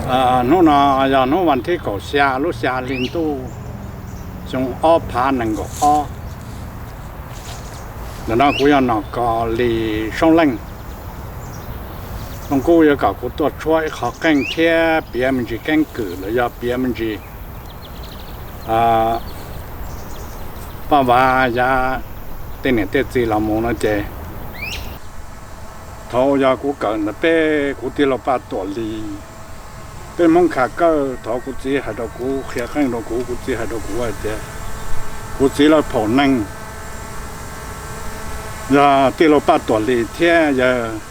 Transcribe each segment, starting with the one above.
Hnub no yog hnub vas thib kaum xya lub xya hli ntuj xyoo ob phav nees nkaum ob. Ntawm no kuv yog Nom Kos Lis Soob Leej. Zoo kuj yuav kom kuv tuaj tshuab ib qho qeej thiab piav me ntsis keeb kwm los yog piav me ntsis paj vav yav tej niam tej txiv los mus no ces, thaum yog kuv kawm ntawm peb kuv tij laug Paj Tuam Lis, peb Hmoob Kha Kawj, thaum kuv txiv hais rau kuv, qhia qeej rau kuv, kuv txiv hais rau kuv hais tias kuv txiv lawv phaum neeg yog tij laug Paj Tuam Lis thiab yawg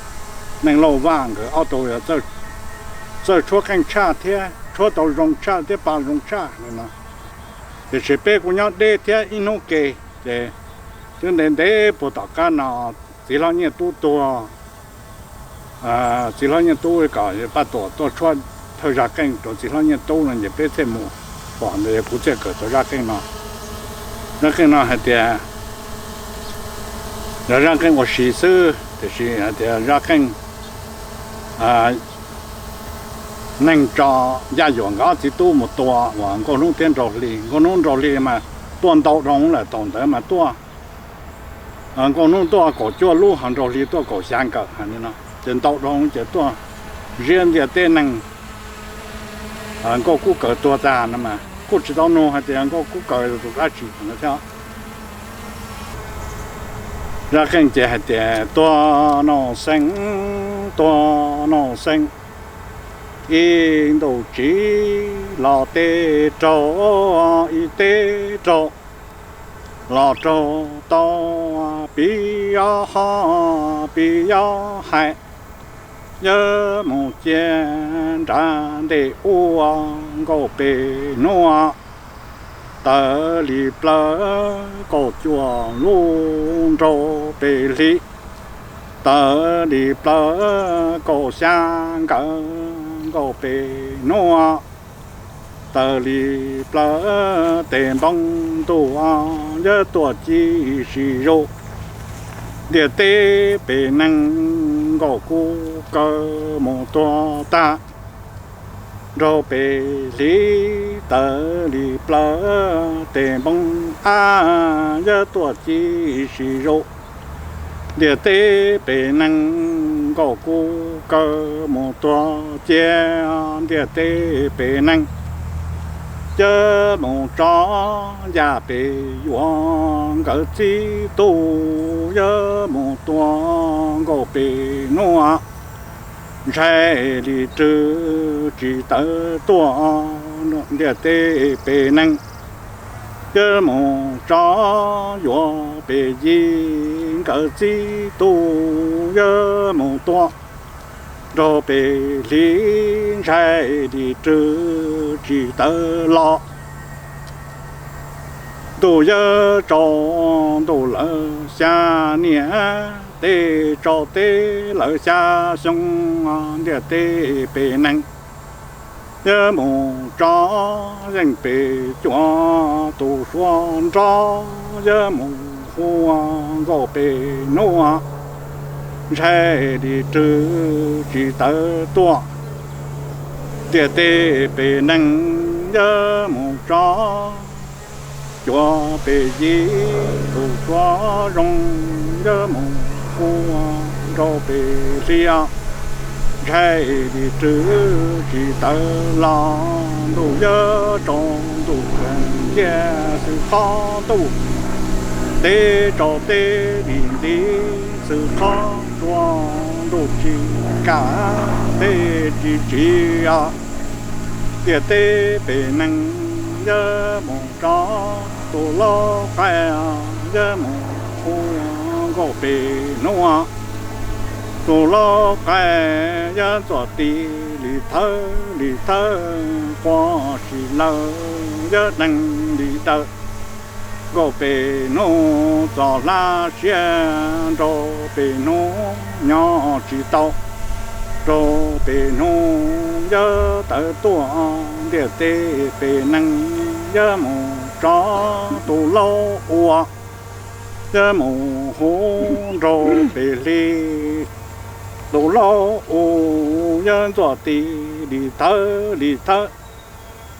Neej Lauj Vaj nkawd ob tug yog txawj tshuab qeej tshaj thiab tshuab tau zoo tshaj thiab paj zoo tshaj no. Tiam sis peb kuj nyob deb thiab ib hnub ke, ces twb ntev ntev puag tom qab no txiv hlob Nyiaj Tub tuag, txiv hlob Nyiaj Tub kom Paj Tuam tuaj tshuab thawj zaj qeej rau txiv hlob Nyiaj Tub no ces peb thiaj mus pom ntawd, kuv thiaj kawm tau zaj qeej no. Zaj qeej no hais tias yog zaj qeej ua si xwb, tiam sis hais tias zaj qeej neeg tso Yaj Yuam nkawd ob txiv tub mus tua uas Nkauj Hnub thiab Nraug Hli. Nkauj Hnub Nraug Hli mas tuaj ntau dhau lawm, thaum ntawd mas tuaj, Nkauj Hnub tuaj kaum cuaj lub, ho Nraug Hli tuaj kaum xya nkawm hais li no, ces ntau dhau ces tuaj ziab ntiaj teb neeg. Nkauj Kub Kaws tuag tag no mas kuj tsis tau nug hais tias Nkauj Kub Kaws tus dab tsi no thiab. Zaj qeej ces hais tias tuag Noj Xeeb, tuag Noj Xeeb, ib ntus tsis los tej raug ib teb raug, los raug tau pib yob ho pib yob hais, yawg mus cia nra ntej ua Nkauj Pem Hnub, taws li plaws kaum cuaj lub Nraug Pem Hli, taws li plaws kaum xya nkawm Nkauj Pem Hnub, taws li plaws tes npoo ntuj, yawg tuaj ci sis zuj, ntiaj teb pem neeg Nkauj Kub Kaws mus tuag tag. Nraug Pem Hli taws li plaws tes npoo ab, yawg tuaj ci sis zuj, ntiaj teb pem neeg Nkauj Kub Kaws mus tuag cia, ntiaj teb pem neeg yawg mus tso yaj pem yuav nkawd txib tub, yawg mus tua Nkauj Pem Hnub, ntshai li rwg tsis tawm tuaj, ntiaj teb pem neeg yawg mus tso yuav Pem Yig nkawd txib tub, yawg mus tua Nraug Pem Hli, ntshai li rwg tsis tawm los. Ntuj yawg tsaus ntuj lawm xya niam, teb tsaus teb lawm xya xyoo, ntiaj teb pem neeg yawg mus tso yeej pem cuam, tus suav nrog yawg mus hu Nkauj Pem Hnub, ntshai li rwg tsis tawm tuaj, ntiaj teb pem neeg yawg mus tso cuam Pem Yig, tus suav zoo yawg mus hu Nraug Pem Hli, ntshai li rwg tsis tawm los. Ntuj yawg tsaus ntuj kawg nciaj xwb qhov ntuj, teb tsaus teb li nti xwb qhov tsua, ntuj tsis kam teb tsis tsim, ntiaj teb pem neeg yawg mus tso tus laub qaib, yawg mus hu Nkauj Pem Hnub, tus laub qaib yawg ntxuam ti li thawb li thawb, quaj sis lawm yawg deeg li dawm. Nkauj Pem Hnub txo hlab siab, Nraug Pem Hnub nyob tsis tau. Nraug Pem Hnub yawg tawm tuaj, ntiaj teb pem neeg yawg mus tso tus laub ua, yawg mus hu Nraug Pem Hli, tus laub u yawg ntxuam ti li thawb li thawb,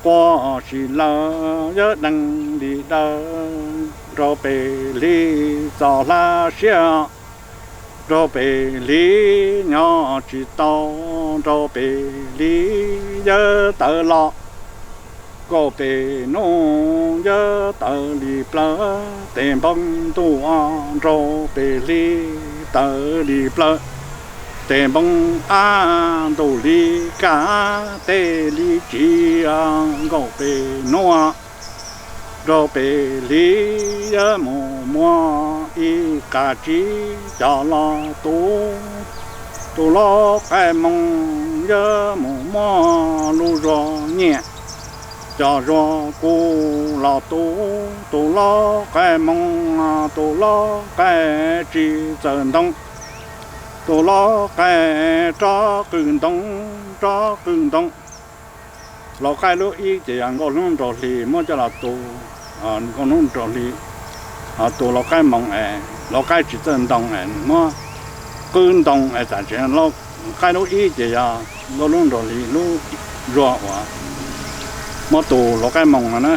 quaj sim lawv yawb deeg li dawb, nrau pem hli txaus hla siab, nrau pem hli nyob tsis tau, nrau pem hli yawb tawv los, nkaum pem hnub yawb tawv li plawv, tes npoo ntuj nrau pem hli tawv li plawv, tes npoo ab ntuj li kaj, tej li tsiv nkaum pem hnub nrau pem hli yawb mus muab ib qab tsib cov los tu, tus lau qaib moo yawb mus muab lub zuag nyiaj, cov zuag kuj los tu, tus lau qaib moo, tus lau qaib tsis txawj ntoo, tus lau qaib rov qw ntoo, rov qw ntoo. Lau qaib lub ib ces yog Nkauj Hlub Nraug Hli muab coj los tu, Nkauj Hlub Nraug Hli, tus lau qaib moo es lau qaib tsis txawj ntoo es muab qw ntoo es txawm tsev. Lau qaib lub ib ces yog Nkauj Hlub Nraug Hli lub zuag uas muab tu lau qaib moo no na.